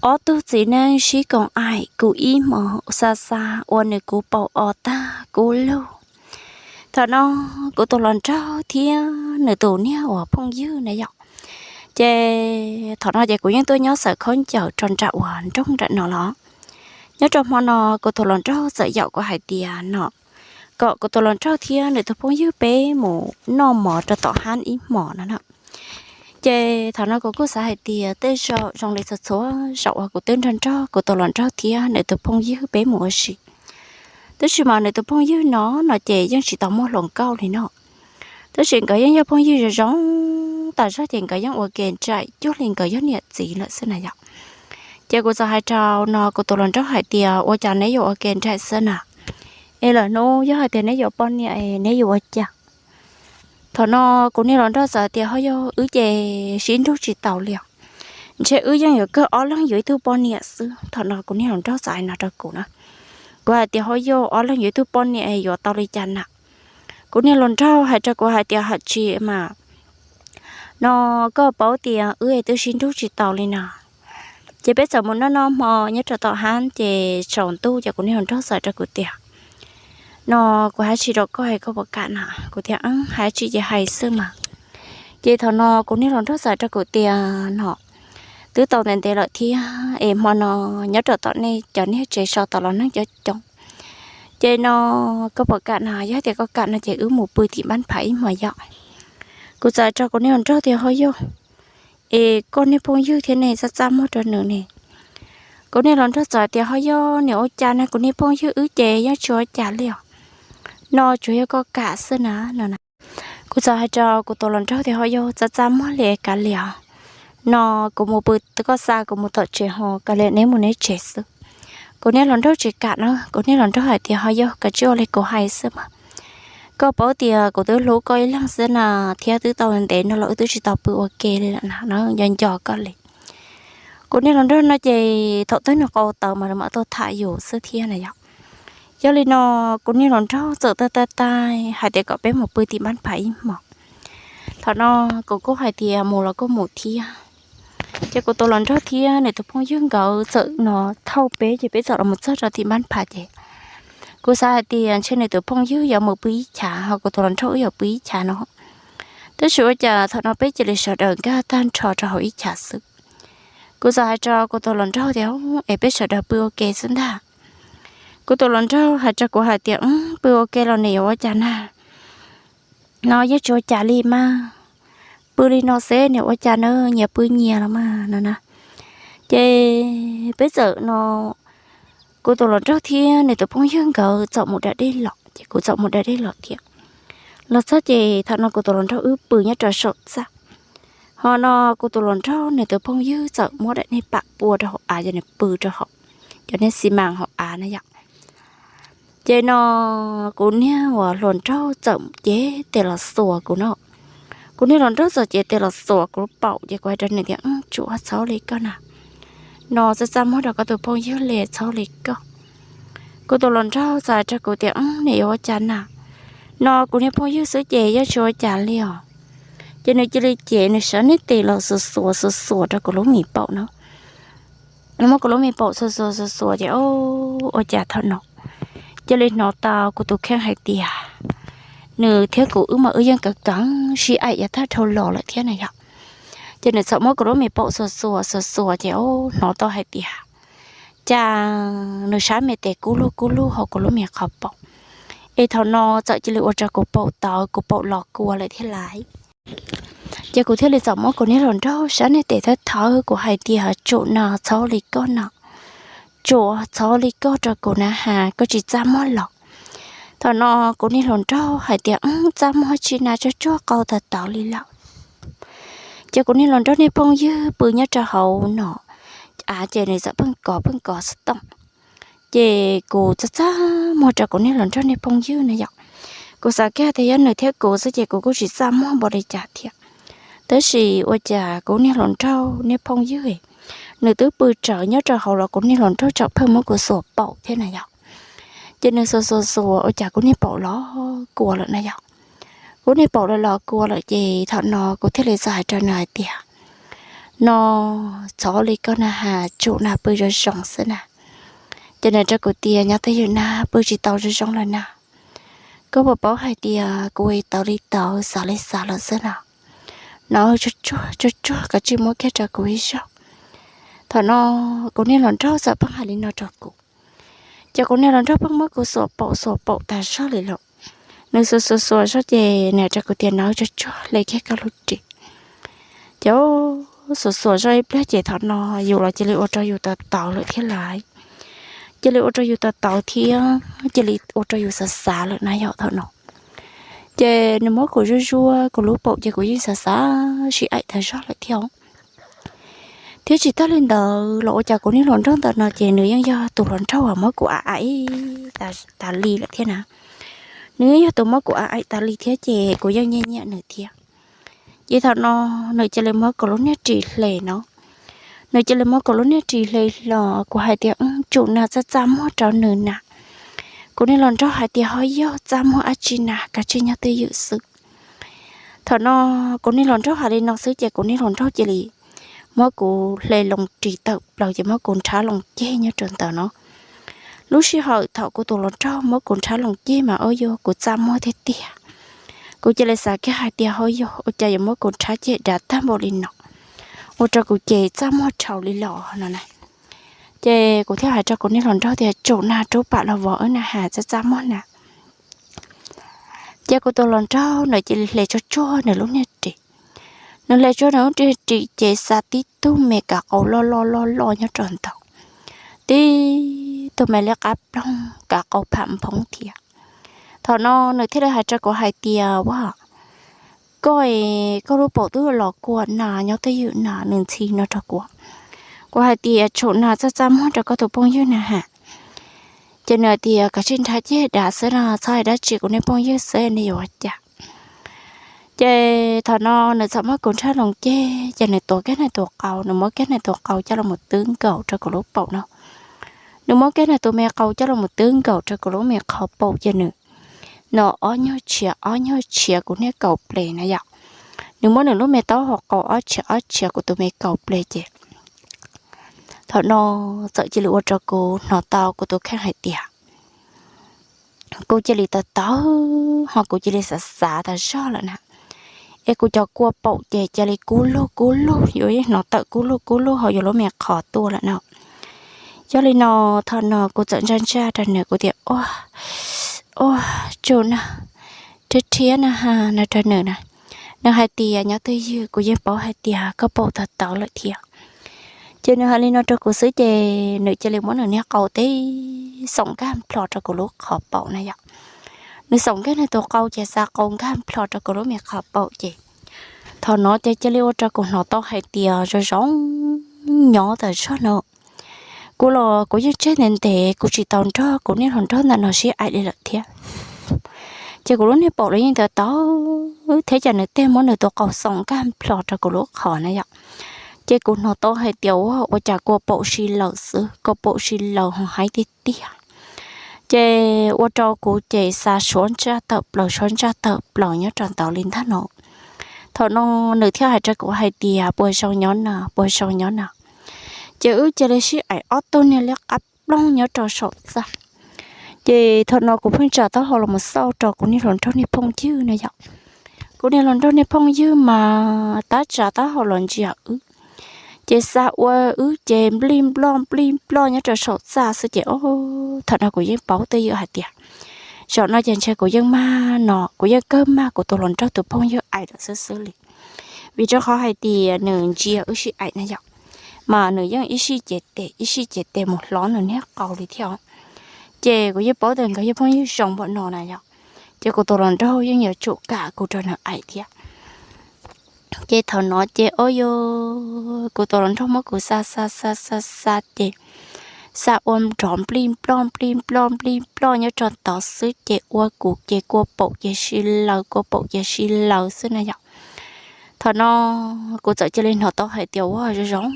Ob tug txiv neej sib koom aim kuv ib hmos xa xa ua nws kuv paum os tag kuv lug. Thaum no kuv tus hluas nraug thiab nws tus niag uas phooj ywg na yom, ces thaum no ces kuv yeej tuaj nyob xaws khaub ncaws rau nram uas nroog nram no los. Nyob rau hmo no kuv tus hluas nraug txawm yaum kuv hais tias no, kom kuv tus hluas nraug thiab nws tus phooj ywg peb mus noj mov rau tom hab ib hmos no na. Ces thaum no kuv kuj xav hais tias tej zaum zoo li txhua txhua zaus uas kuv twb nrog nrog kuv tus hluas nraug thiab nws tus phooj ywg peb mus ua si. Tab sis mas nws tus phooj ywg no no ces yeej tsis tau muaj hluas nkauj li no. Tab sis nkawd yeej yog phooj ywg zoo zoo tas zog ces nkawd yeej ua ke nraim cuag li nkawd yog niam txiv lawm xwb na yom. Ces kuv txawm hais rau no kuv tus hluas nraug hais tias ua cas neb yuav ua ke nraim xwb na, es lwm hnub yog hais tias neb yuav poj niam neb yuav ua cas? Thaum no kuv niag hluas nraug txawm tias ho yog wb ces sib nrug tsis taus li os, ntshe wb yeej yuav kawg ob leeg yuav ib tug poj niam xwb. Thaum no kuv niag hluas nraug txawm hais no rau kuv na, kuv hais tias ho yog ob leeg yuav ib tug poj niam yuav tau li cas na? Kuv niag hluas nraug hais rau kuv hais tias haj tsis mas no, koj paub tias wb twb sib nrug tsis taus li no. Ces peb txawm mus noj noj hmo nyob rau tom hab ces tsaus ntuj ces kuv niag hluas nraug txawm rau kuv tias no, kuv hais tsis rau koj es koj puas kam na? Kuv tias hais tsis ces hais xwb mas. Ces thaum no kuv niag hluas nraug txawm rau kuv tias no, twb tau ntev ntev lawm thiab es hmo no nyob rau tom nej cov niag tsev so tau los neeg coob coob, ces no koj puas kam na? Yog tias koj kam no ces wb mus pw tim npab phav ib hmos yom. Kuv txawm rau kuv niag hluas nraug tias ho yog es koj niag phooj ywg thiab ne, txaj txaj muag rau nws ne. Kuv niag hluas nraug txawm tias ho yog nws ua cas na, kuv niag phooj ywg wb ces yeej tsis ua cas li os, no tsuas yog koj kam xwb na no na. Kuv txawm hais rau kuv tus hluas nraug tias ho yog txaj txaj muag li kav liam no, kuv mus pw, koj xa kuv mus tom tsev ho kav liam neb mus neb tsev xwb. Kuv niag hluas nraug tsis kam na, kuv niag hluas nraug hais tias ho yog koj tsis ua li kuv hais xwb mas, koj paub tias kuv twb hlub koj ib leeg xwb na, thiab twb tau ntev no los wb twb tsis tau pw ua ke li lawm na, nco nco koj li. Kuv niag hluas nraug no ces thaum twg nws qau tawv mas nws mam tuaj tham yus xwb thiab na yom. Yog li no kuv niag hluas nraug txawm taij taij taij hais tias kom peb mus pw tim npab phav ib hmos. Thaum no kuv kuj hais tias mus los kuj mus thiab. Ces kuv tus hluas nraug thiab nws tus phooj ywg nkawd txawm no thauj peb ces peb txawm los mus txog rau tim npab phav ces kuv xav hais tias ntshe nws tus phooj ywg yuav mus pw ib chav ho kuv tus hluas nraug wb yuav pw ib chav no. Tab sis ua cas thaum no peb cia li sawv daws nkag tag nrho rau hauv ib chav xwb. Kuv txawm hais rau kuv tus hluas nraug tias es peb sawv daws pw ua ke xwb ntag. Kuv tus hluas nraug hais rau kuv hais tias pw ua ke los nws yuav ua cas na, no yeej tsis ua cas li mas, pw li no xwb nws ua cas na, nyias pw nyias los mas no na. Ces peb txawm no, kuv tus hluas nraug thiab nws tus phooj ywg nkawd txawm mus da dej los ces kuv txawm mus da dej los thiab. Los txog ces thaum no kuv tus hluas nraug wb pw nyob rau saum txaj, ho no kuv tus hluas nraug nws tus phooj ywg txawm muab daim niag pam pua rau hauv av ces nws pw rau hauv cov niag xi mas hauv av na yom. Ces no kuv niag uas hluas nraug txawm cev tes los xuas kuv no. Kuv niag hluas nraug txawm cev tes los xuas kuv lub paum ces kuv hais rau nws tias tsuav txhob li koj na, no txaj txaj muag rau koj tus phooj ywg li txhob li koj. Kuv tus hluas nraug txawm hais rau kuv tias nws yuav ua cas na, no kuv niag phooj ywg xwb ces yeej tsis ua cas li os. Ces nws cia li cev nws sab niag tes los xuas xuas xuas xuas rau kuv lub me paum no. Nws muab kuv lub me paum xuas xuas xuas xuas ces ua cas thaum no cia li hnov tau kuv tus kheej hais tias nws thiab kuv wb mas wb yeej kawv keev sib aim yav tag dhau los lawm thiab na yom. Ces nws txawm muab kuv lub me paum xuas xuas xuas xuas ces hnov tau hais tias cas nws sab me tes kub lug kub lug hauv kuv lub me qhov paum. Es thaum no txawm cia li ua rau kuv paum tawv kuv paum los kua lawm thiab lais. Ces kuv thiaj li txawm muab kuv niag hluas nraug sab niag tes thawb thawb kuv hais tias tsuav no txhob li koj no, tsuav txhob li koj rau kuv na has koj tsis txaj muag los. Thaum no kuv niag hluas nraug hais tias txaj muag tsis na tsuag tsuag qau tawv tawv li lawm. Ces kuv niag hluas nraug niag phooj ywg pw nyob rau hauv no av ces nws txawm pheej kov pheej kov xov tooj. Ces kuv txaj txaj muag rau kuv niag hluas nraug niag phooj ywg na yom. Kuv xav kiag tias yog nws thiab kuv xwb ces kuv kuj tsis txaj muag npaum li cas thiab. Tab sis ua cas kuv niag hluas nraug niag phooj ywg nws twb pw tsawv nyob rau hauv los kuv niag hluas nraug tseem pheej muab kuv xuas paum thiab na yom. Ces nws xuas xuas xuas ua cas kuv niag paum los kua lawm na yom. Kuv niag paum los los kua lawm ces thaum no kuv thiaj li txawm hais rau nws hais tias No txhob li koj na has, tsum na pw zoo zoo xwb na. Ces nws rau kuv tias, nyob twj ywm na, pw tsis tau zoo zoo lawm na. Koj puas paub hais tias kuv ua tau li tau, xav li xav lawm xwb na. No tsuag tsuag tsuag tsuag, koj tsis muab kiag rau kuv ib zaug. Thaum no kuv niag hluas nraug txawm pheej hais li no rau kuv. Ces kuv niag hluas nraug pheej muab kuv xuas paum xuas paum tas zog li lawm. Nws xuas xuas xuas zog ces nws rau kuv tias, no tsuag tsuag hle kiag koj lub ris. Ces xuas xuas zog ib pliag ces thaum no yus los cia li ua rau yus tawv tawv lawm thiab lais. Cia li ua rau yus tawv tawv thiab cia li ua rau yus xav xav lawm na yom thaum no. Ces nws muab kuv zuaj zuaj kuv lub paum ces kuv yeej xav xav sib aim tas zog lawm thiab. Thiab tsis tag li ntawd los ua cas kuv niag hluas nraug ntawm no ces nws yeej yog tus hluas nraug uas muab kuv aim aim tas li lawm thiab na. Nws yeej yog tus muab kuv aim aim tas li thiab ces kuv yeej nyiam nyiam nws thiab. Ces thaum no nws cia li muab kuv lub niag ris hle no. Nws cia li muab kuv lub niag ris hle los kuv hais tias, tsum na, txaj txaj muag rau nws na. Kuv niag hluas nraug hais tias, ho yog txaj muag dab tsi na, kav tsij nyob twj ywm xwb. Thaum no kuv niag hluas nraug hais li no xwb ces kuv niag hluas nraug cia li muab kuv hle loo ris tawm plaws ces muab kuv nrhav loo ceg nyob rau ntawd no. Lub sij hawm thaum kuv tus hluas nraug muab kuv nrhav loo ceg mas ua yog kuv txaj muag tiag tiag. Kuv cia li xav kiag hais tias, ho yog ua cas yuav muab kuv nrhav ceg dav tag npaum li no, ua rau kuv ces txaj muag dhau li los no na. Ces kuv thiaj hais rau kuv niag hluas nraug tias, tsum na, rub pam los vov wb na has, txaj txaj muag na. Ces kuv tus hluas nraug nws cia li hle tsuag tsuag nws lub niag ris. Nws hle tsuag nws lub niag ris ces xa tib tug me kav qau loj loj loj loj nyob rau ntawd, tib tug me liab qab ploog kav qau pham nphoob thiab. Thaum no nws thiaj li hais rau kuv hais tias, ua, koj, koj lub paum twb los kua na, nyob twj ywm na, nws ntxhi no rau kuv. Kuv hais tias, tsum na, txaj txaj muag rau koj tus phooj ywg na has. Ces nws hais tias, kav tsij nrhav ceg dav xwb no, txhob hais dab tsi, kuv niag phooj ywg xwb nej yuav ua cas. Ces thaum no nws txawm muab kuv nrhav loo ceg ces nws tuav kiag nws tus qau, nws muab kiag nws tus qau coj los twb nkaus rau kuv lub paum no. Nws muab kiag nws tus me qau coj los twb nkaus rau kuv lub me qhov paum ces nws no ob nyuag tshiav ob nyuag tshiav kuv niag kaus ples na yom. Nws muab nws lub me taub hau qau ob tshiav ob tshiav kuv tus me kaus ples ces thaum no txawm cia li ua rau kuv hnov tau kuv tus kheej hais tias kuv cia li tawv tawv ho kuv cia li xav xav tas zog lawm na. Es kuv cov kua paum ces cia li kub lug kub lug, yuav hnov tawm kub lug kub lug hauv yus lub me qhov tuaj lawm no. Yog li no thaum no kuv txawm ntsaj ntsaj rau nws kuv tias, ua, ua, tsum na, rhiab rhiab na has no rau nws na. Nws hais tias, nyob twj ywm, kuv yeej paub hais tias koj paum tawv tawv lawm thiab. Ces nws hais li no rau kuv xwb ces nws cia li muab nws niag qau tib xoom nkag nplho rau kuv lub qhov paum na yom. Nws xoom nkag nws tus qau ces xa qau nkag nplho rau kuv lub me qhov paum ces thaum no ces cia li ua rau kuv hnov tau hais tias zoo zoo nyob tas zog no. Kuv los kuv yeej tseg ntev ntev kuv tsis tau nrog kuv niag hluas nraug ntawm no sib aim li lawm thiab. Ces kuv lub niag paum los yeej tawv tawv thiab ces nws thiaj muab nws tus qau xoom nkag nplho rau kuv lub qhov na yom. Ces kuv hnov tau hais tias ua, ua cas kua paum si lawm xwb, kua paum si lawm ho heev tiag tiag. Ces ua rau kuv ces xa suab ntsaj tawm plaws suab ntsaj tawm plaws nyob rau ntawd li ntag no. Thaum no nws thiaj hais rau kuv hais tias puas zoo nyob na, puas zoo nyob na. Ces wb cia li sib aim ob tug niag liab qab ploog nyob rau saum txaj. Ces thaum no kuv pheej tsa taub hau los mus xauj rau kuv niag hluas nraug niag phooj ywg na yom. Kuv niag hluas nraug niag phooj ywg mas tab tsa taub hau los ntsia wb, ces xa ua wb ces nplij nploj nplij nploj nyob rau saum txaj xwb ces o, thaum no kuv yeej paub twj ywm hais tias zaum no ces ntshe kuv yeej mag no, kuv yeej kawg mag kuv tus hluas nraug tus phooj ywg aim lawm xwb xwb li. Vim rau qhov hais tias nws ntsia wb sib aim na yom, mas nws yeej ib sij cev tes ib sij cev tes mus hlob nws niag qau li thiab. Ces kuv yeej paub tias nkawd yog phooj ywg zoo npaum no na yom, ces kuv tus hluas nraug yeej yuav tsum kam kuv rau nws aim thiab. Ces thaum no ces o yo, kuv tus hluas nraug muab kuv xa xa xa xa xa ces xa ua nrov nplij nploj nplij nploj nplij nploj nyob rau tod xwb ces ua kuv ces kua paum ces si laws kua paum ces si laws xwb na yom. Thaum no kuv txawm cia li hnov tau hais tias ua zoo zoo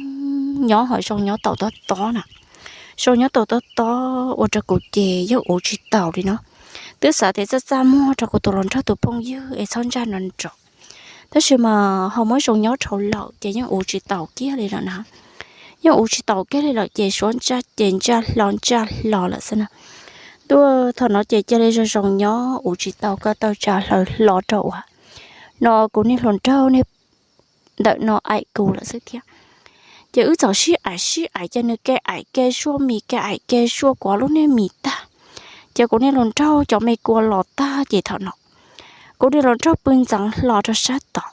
nyob ho zoo nyob tau tob tob na, zoo nyob tau tob tob ua rau kuv ces yeej ua tsis taus li no. Twb xav tias txaj txaj muag rau kuv tus hluas nraug tus phooj ywg es txhob ntsaj no nrov, Tab sis mas ho muab zoo nyob dhau lawm ces yeej uv tsis taus kiag li lawm na. Yeej uv tsis taus kiag li lawm ces suav ntsaj ces ntsaj hlo ntsaj hlo lawm xwb na. Tuaj thaum no ces cia li zoo zoo nyob uv tsis tau ko taw tsa hlaws hlo rau uas no kuv niag hluas nraug ntawm no aim kuv lawm xwb thiab. Ces wb txawm sib aim sib aim ces nws ke aim ke zuaj mis ke aim ke zuaj kuv lub niag mis tag. Ces kuv niag hluas nraug cov me kua los tag ces thaum no kuv niag hluas nraug pw ntxeev hlo rau sab tod,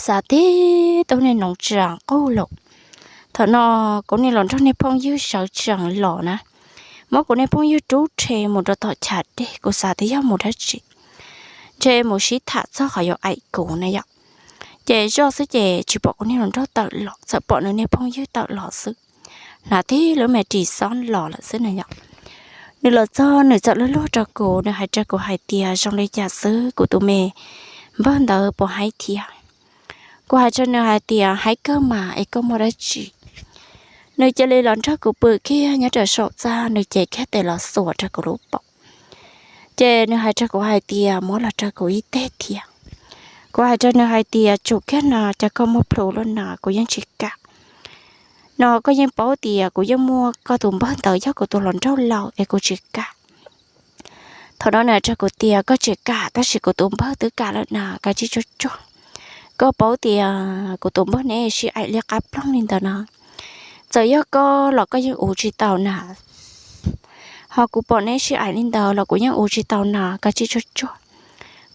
xav tib tug niag noov tsis qub lawm. Thaum no kuv niag hluas nraug niag phooj ywg sawv tsees los na, muab kuv niag phooj ywg rub rhe mus rau tom chav dej, kuv xav tias yog mus dab tsi, ntshe mus sib tham txog qhov yuav aim kuv na yom. Ces zoj xwb ces tsis pom kuv niag hluas nraug tawm los, txawm pom nws niag phooj ywg tawm los xwb, hnav tib lub me ris xob los lawm xwb na yom. Nws los txog nws txawm luag luag rau kuv, nws hais rau kuv hais tias zoo li cas xwb kuv tus me npawg ntawd puas haib thiab. Kuv hais rau nws hais tias haib kawg mas es koj muaj dab tsi. Nws cia li los nrog kuv pw kiag nyob rau saum txaj, nws cev kiag tes los xuas rau kuv lub paum. Ces nws hais rau kuv hais tias muab los rau kuv ib teg thiab. Kuv hais rau nws hais tias tsum kiag no, cas koj muaj plhus luaj no kuv yeej tsis kam. No koj yeej paub tias kuv yeej muaj koj tus npawg ntawd yog kuv tus hluas nraug laus es kuv tsis kam. Thaum no nws hais rau kuv tias koj tsis kam tab sis kuv tus npawg twb kam lawm na, kav tsij tsuag tsuag. Koj paub tias kuv tus npawg neb sib aim liab qab ploog li ntawd no, txawm yog koj los koj yeej uv tsis tau na. Ho kuv pom neb sib aim li ntawd los kuv yeej uv tsis tau na, kav tsij tsuag tsuag.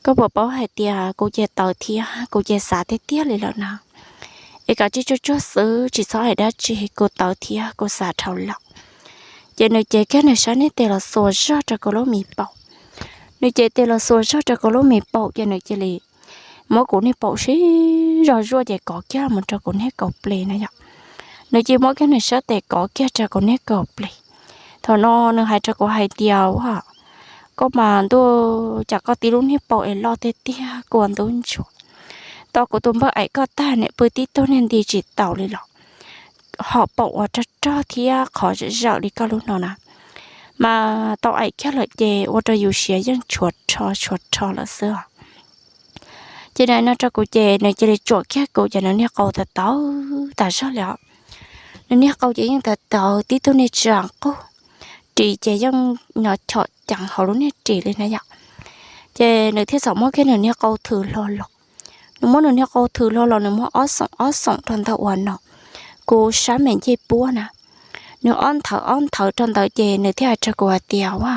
Koj puas paub hais tias kuv ces tawv thiab kuv ces xav tiag tiag li lawm na. Es kav tsij tsuag tsuag xwb, tsis txhob hais dab tsi, kuv tawv thiab kuv xav dhau lawm. Ces nws cev kiag nws sab niag tes los xuas zog rau kuv lub me paum. Nws cev tes los xuas zog rau kuv lub me paum ces nws cia li muab kuv niag paum sib zog zuaj ces kov kiag mus rau kuv niag kaum plis na yom. Nws cia li muab kiag nws sab tes kov kiag rau kuv niag kaum plis. Thaum no nws hais rau kuv hais tias ua, koj mas ntuj, cas koj tib lub niag paum es loj tiag tiag kua ntub ntsuav. Tau kuv tus npawg aim koj tag, niam pw tib tug niag nti tsis taus li los ho paum uas rog rog thiab qhov zawm zawm li koj lub no na, mas tau aim kiag lawm ces ua rau yus siav yeej tshuav rho tshuav rho lawm xwb os. Ces nws hais no rau kuv ces nws cia li tsuam kiag kuv ces nws niag qau tawv tawv tas zog li os. Nws niag qau ces yeej tawv tawv tib tug niag tsa qug, ris ces yeej nyob chom ceev hauv lub niag ris li na yom. Ces nws thiaj txawm muab kiag nws niag qau thws hlo los. Nws muab nws niag qau thws hlo los nws muab ob xoom ob xoom rau ntawm uas no kuv sab me ncej puab na. Nws ob nthawv ob nthawv rau ntawd ces nws thiaj hais rau kuv hais tias ua,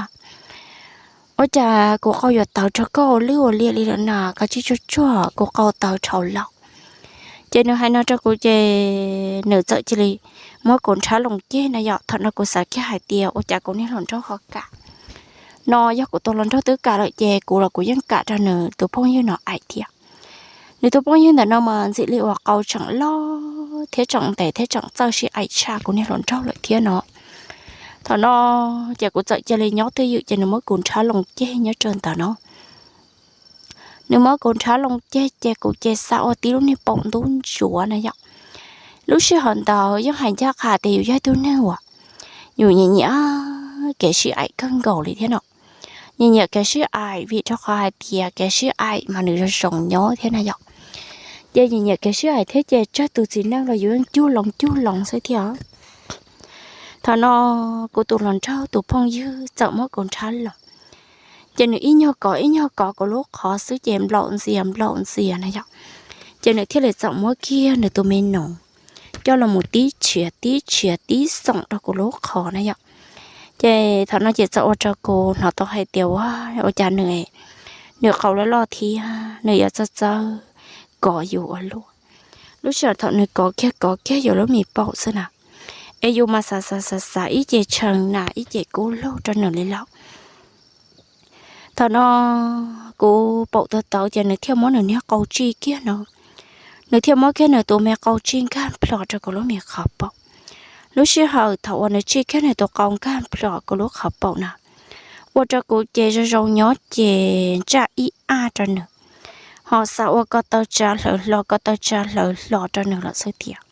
ua cas kuv qau yuav tawv rau koj ua lwj ua liam li lawm na, kav tsij tsuag tsuag, kuv qau tawv dhau lawm. Ces nws hais no rau kuv ces nws txawm cia li muab kuv nrhav loo ceg na yom. Thaum no kuv xav kiag hais tias ua cas kuv niag hluas nraug ho kam no, yog kuv tus hluas nraug twb kam lawm ces kuv los kuv yeej kam rau nws tus phooj ywg no aim thiab. Nws tus phooj ywg ntawm no mas ntxim li uas qau tseem loj thiab tseem ntev thiab tseem txawj sib aim tshaj kuv niag hluas nraug lawm thiab no. Thaum no ces kuv txawm cia li nyob twj ywm ces nws muab kuv nrhav loo ceg nyob rau ntawm no. Nws muab kuv nrhav loo ceg ces kuv ces xav ua tib lub niag paum ntub ntsuav na yom. Lub sij hawm ntawd yeej hais ncaj qha tias yus yog ib tug neeg uas yus nyiam nyiam kev sib aim kawg nkaus li thiab no. Nyiam nyiam kev sib aim vim rau qhov hais tias kev sib aim mas nws zoo zoo nyob thiab na yom. Ces nyiam nyiam kev sib aim thiab ces tsawg tus txiv neej los yus yeej cug loo cug loo xwb thiab. Thaum no kuv tus hluas nraug tus phooj ywg txawm muab kuv nrhav loo, ces nws ib nyuag kov ib nyuag kov kuv lub qhov xwb ces nplaum ntxias nplaum ntxias na yom. Ces nws thiaj li txawm muab kiag nws tus me noov coj los mus tib tshiav tib tshiav tib xoom rau kuv lub qhov na yom. Ces thaum no ces txawm ua rau kuv hnov tau hais tias ua, ua cas nws, nws qau loj loj thiab nws yuav txawj txawj kov yus ua luaj. Lub sij hawm thaum nws kov kiag kov kiag yus lub me paum xwb na, es yus mas xav xav xav xav ib ce tshee na ib ce kub lug rau nws li lawm. Thaum no kuv paum tawv tawv ces nws thiaj muab nws niag qau tsij kiag no, nws thiaj muab kiag nws tus me qau tsij nkag plho rau kuv lub me qhov paum. Lub sij hawm thaum uas nws tsij kiag nws tus qau nkag plho kuv lub qhov paum na, ua rau kuv ces zoo zoo nyob ces ntsaj ib aj rau nws, ho xav ua ko taw tsa hlaws hlo ko taw tsa hlaws hlo rau nws lawm xwb tias,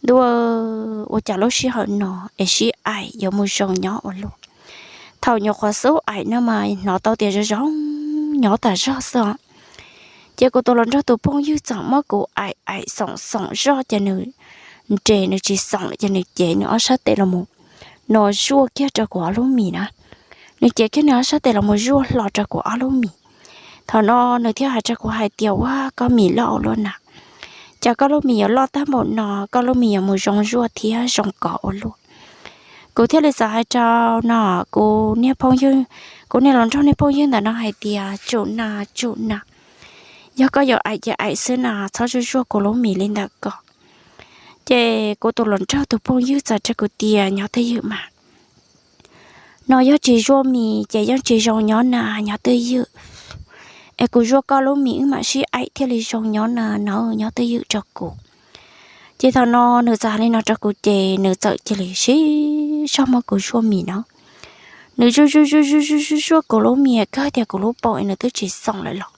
ntua, ua cas lub sij hawm no es sib aim yuav mus zoo nyob ua luaj. Thaum nyuam qhuav xub aim no mas hnov tau tias zoo zoo nyob tas zog xwb os. Ces kuv tus hluas nraug tus phooj ywg txawm muab kuv aim aim xoom xoom zoj ces nws nres nws tsis xoom lawm ces nws cev nws ob sab tes los mus no zuaj kiag rau kuv ob lub mis na. Nws cev kiag nws ob sab tes los mus zuaj hlo rau kuv ob lub mis. Thaum no nws thiaj hais rau kuv hais tias, Ua, koj mis loj ua luaj na. Cas koj lub mis yuav loj tag npaum no, koj lub mis yuav mus zoo zuaj thiab zoo kov ua luaj. Kuv thiaj li txawm hais rau no kuv niag phooj ywg, kuv niag hluas nraug niag phooj ywg ntawm no hais tias, Tsum na, tsum na, yog koj yuav aim ces aim xwb na, txhob zuaj zuaj kuv lub mis li ntawm ko. Ces kuv tus hluas nraug tus phooj ywg txawm rau kuv tias, Nyob twj ywm mas, no yog tsis zuaj mis ces yeej tsis zoo nyob na, nyob twj ywm. Es kuv zuaj koj lub mis wb mam sib aim thiaj li zoo nyob na, no nyob twj ywm rau kuv. Ces thaum no nws txawm hais li no rau kuv ces nws txawm cia li sib zog muab kuv zuaj mis no. Nws zuaj zuaj zuaj zuaj zuaj zuaj kuv lub mis kawg tias kuv lub paum es nws twb tsis xoom lawm los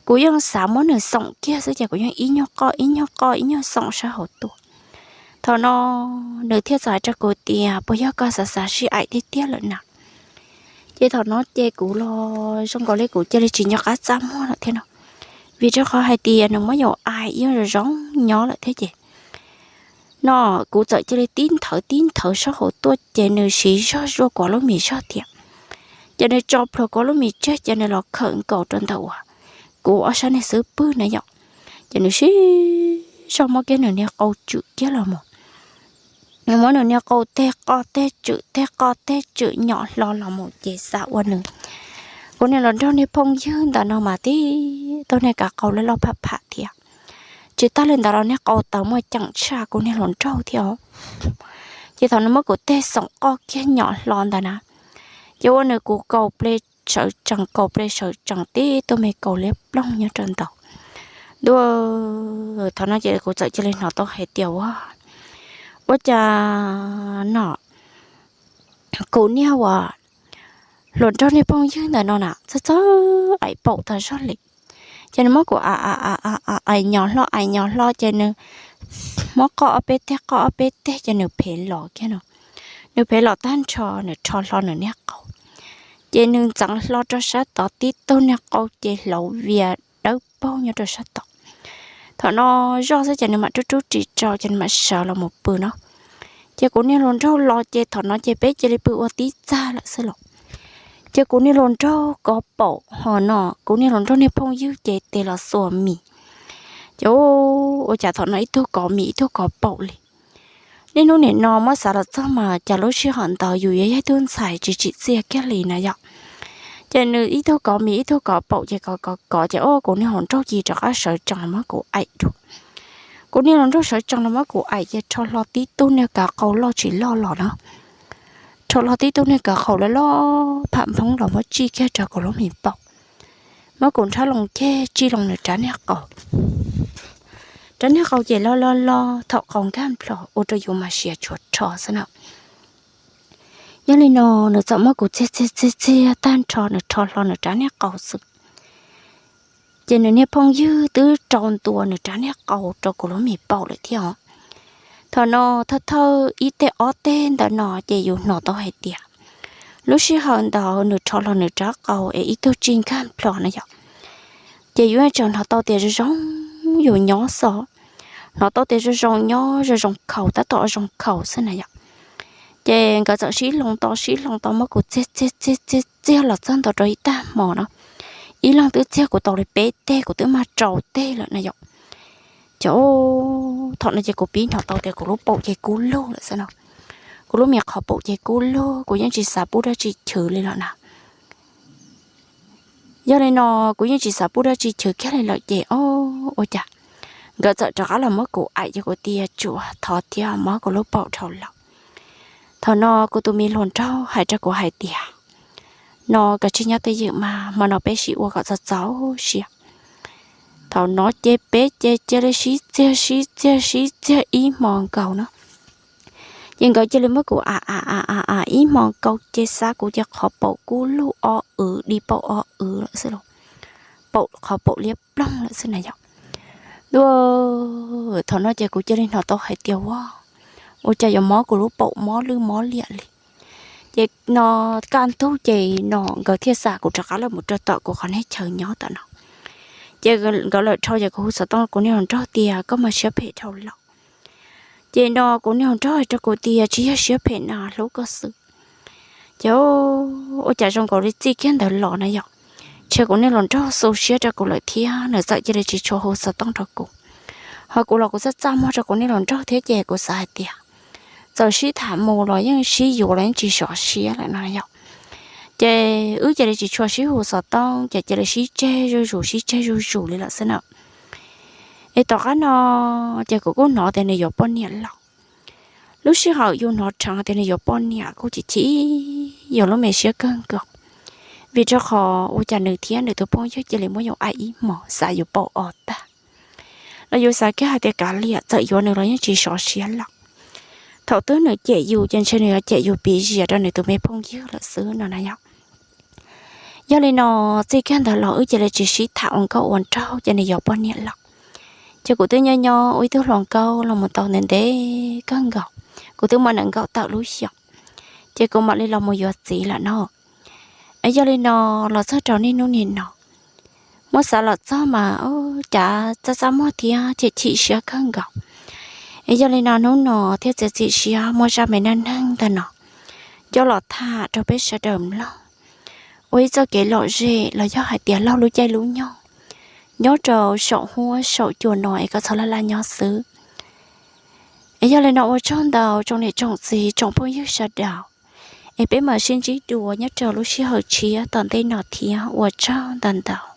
kuv yeej xav muab nws xoom kiag xwb ces kuv yeej ib nyuag qoj ib nyuag qoj ib nyuag xoom sab hauv tuaj. Thaum no nws thiaj txawm hais rau kuv tias, Puas yog koj xav xav sib aim tiag tiag lawm na? Ces thaum no ces kuv los zoo nkaus li kuv cia li tsis nco qab txaj muag lawm thiab no, vim rau qhov hais tias nws muab yus aim yeej zoo zoo nyob lawm thiab ces no kuv txawm cia li tib nthawv tib nthawv sab hauv tuaj ces nws siv zog zuaj kuv lub mis zog thiab. Ces nws tso plhuav kuv lub mis tseg ces nws los khawm nkaus rau ntawm uas kuv ob sab niag xub pwg na yom. Ces nws sib zog muab kiag nws niag qau tswm kiag los mus. Nws muab nws niag qau tej qoj tej tswm tej qoj tej tswm nyom hlo los mus ces xav ua nws, kuv niag hluas nraug niag phooj ywg ntawm no mas tib tug niag kav qau loj loj pham pham thiab. Tsis tas li ntawd los niag qau taw muaj ceem tshaj kuv niag hluas nraug thiab os. Ces thaum nws muab kuv tej xoom qoj kiag nyom hlo ntawd na, ces ua nws kuv kaus ple sawv tsees kaus ple sawv tsees tib tug me kaus liab ploog nyob rau ntawd. Ntua, thaum no ces kuv txawm cia li hnov tau hais tias, Ua, ua cas no kuv niag ua hluas nraug niag phooj ywg ntawm no na txawj txawj aim paum tag zog li. Ces nws muab kuv aim nyom hlo aim nyom hlo ces nws muab qoj ob peb teg qoj ob peb teg ces nws phem los kiag no. Nws phem los tag nrho nws rho hlo nws niag qau, ces nws ntxeev hlo rau sab tod tib tug niag qau ces hlauv vias dawb paug nyob rau sab tod. Thaum no zoj xwb ces nws mam rub rub ris rau ces nws mam sawv los mus pw no. Ces kuv niag hluas nraug los ces thaum no ces peb cia li pw ua tib txag lawm xwb los. Ces kuv niag hluas nraug kov paum ho no kuv niag hluas nraug niag phooj ywg ces tes los xuas mis. Ces ua cas thaum no ib tug kov mis ib tug kov paum li. Niaj hnub nim no muab xav los txog mas cas lub sij hawm ntawd yus yuav yog ib tug ntxhais tsis tsim txiaj kiag li na yom. Ces nws ib tug kov mis ib tug kov paum ces kov kov kov ces ua kuv niag hluas nraug cia li rov qab sawv tsees los muab kuv aim dua. Kuv niag hluas nraug sawv tsees los muab kuv aim ces rho hlo tib tug niag kav qau loj tsis loj los na, rho hlo tib tug niag kav qau loj loj pham nphoob los muab tsij kiag rau kuv lub mis paum. Muab kuv nrhab loo ceg tsij loo nws rab niag qau. Rab niag qau ces loj loj loj thaum qau nkag nplho ua rau yus mas siav tshuav rho xwb na. Yog li no nws txawm muab kuv txiag txiag txiag txiag tag nrho nws rho hlo nws rab niag qau xwb. Ces nws niag phooj ywg twb rau ntua nws rab niag qau rau kuv lub mis paum lawm thiab os. Thaum no thawj thawj ib teg ob teg ntawm no ces yus hnov tau hais tias lub sij hawm ntawd nws rho hlo nws rab qau es ib tug tsij nkag nplho na yom. Ces yus tseem hnov tau tias zoo zoo yus nyob xwb, hnov tau tias zoo zoo nyob zoo zoo khaus tab tom zoo khaus xwb na yom. Ces nkawd txawm sib hloov tau sib hloov tau muab kuv txiag txiag txiag txiag txiag los txog ntua rau ib tag hmo no, ib leeg twb txiag kuv tau li peb teg kuv twb mag rau teg lawm na yom. Ces thaum no ces kuv pib hnov tau tias kuv lub paum ces kub lug lawm xwb no. Kuv lub mis qhov paum ces kub lug kuv yeej tsis xav pub dab tsi chwv li lawm na. Yog li no kuv yeej tsis xav pub dab tsi chwv kiag li lawm ces o, ua cas nkawd txawm rov qab los muab kuv aim ces kuv tias tsuas thov thiab muab kuv lub paum dhau lawm. Thaum no kuv tus me hluas nraug hais rau kuv hais tias no kav tsij nyob twj ywm mas hmo no peb sib ua kom txog txaus siab. Thaum no ces peb ces cia li sib txiag sib txiag sib txiag ib hmo nkaus no. Ces nkawd cia li muab kuv a a a a a ib hmo nkaus ces xav kuv ces qhov paum kub lug o wv di paum o wv lawm xwb los, paum qhov paum liab ploog lawm xwb na yom. Ntua, thaum no ces kuv cia li hnov tau hais tias ua, ua cas yuav mob kuv lub paum mob lwj mob liam li. Ces no kaj ntug ces no nkawd thiaj xa kuv rov qab los mus rau tom kuv qhov niag chaw nyob tom no. Ces nkawd lawm dhau ces kuv hu xov tooj kuv niag hluas nraug tias koj mas siab phem dhau lawm. Ces no kuv niag hluas nraug hais rau kuv tias tsis yog siab phem na, hlub koj xwb. Ces ua cas zoo nkaus li txij kiag ntawd los na yom, ntshe kuv niag hluas nraug xu siab rau kuv lawm thiab nws txawm cia li tsis tshua hu xov tooj rau kuv. Ho kuv los kuv txaj txaj muag rau kuv niag hluas nraug thiab ces kuv xav hais tias txawm sib tham mus los yeej sib yuav los yeej tsis sov siab lawm no yom. Ces wb cia li tsis tshua sib hu xov tooj ces cia li sib tseg zuj zus sib tseg zuj zus li lawm xwb na. Es tom qab no ces kuv kuj hnov tias nws yuav poj niam lawm. Lub sij hawm yus hnov rheev tias nws yuav poj niam kuj chim chim yus lub me siab kawg nkaus, vim rau qhov ua cas nws thiab nws tus phooj ywg cia li muab yus aim ib hmos xav yuav paum os tag. Los yus xav kiag hais tias kav liam, txawm yuav nws los yeej tsis sov siab lawm. Thaum twg nws cem yus ces ntshe nws yuav cem yus piv zias rau nws tus me phooj ywg lawm xwb no na yom. Yog li no, txij kiag ntawd los wb cia li tsis sib tham ua nkauj ua nraug ces nws yuav poj niam lawm. Ces kuv twb nyob nyob ua ib tug hluas nkauj los mus tau ntev ntev kawg nkaus, kuv twb muaj nees nkaum tawm lub xyoos, ces kuv mam li los mus yuav txiv lawm no. Yog li no, los txog rau niaj hnub nim no, muab xav los txog mas ua cas txaj txaj muag thiab chim chim siab kawg nkaus. Yog li no hnub no thiaj txiav txim siab muab zaj me neej neeg ntawm no coj los tham rau peb sawv daws mloog ua ib txoj kev lom zem los yog hais tias laug lub caij lub nyoog nyob rau saum huab saum cua no es koj txhob laj laj nyob xwb. Es yog li no ua tsaug ntau tsoom niam tsoom txiv tsoom phooj ywg sawv daws, es peb mam sib ntsib dua nyob rau lub sij hawm tshiab tom ntej no thiab ua tsaug ntau ntau.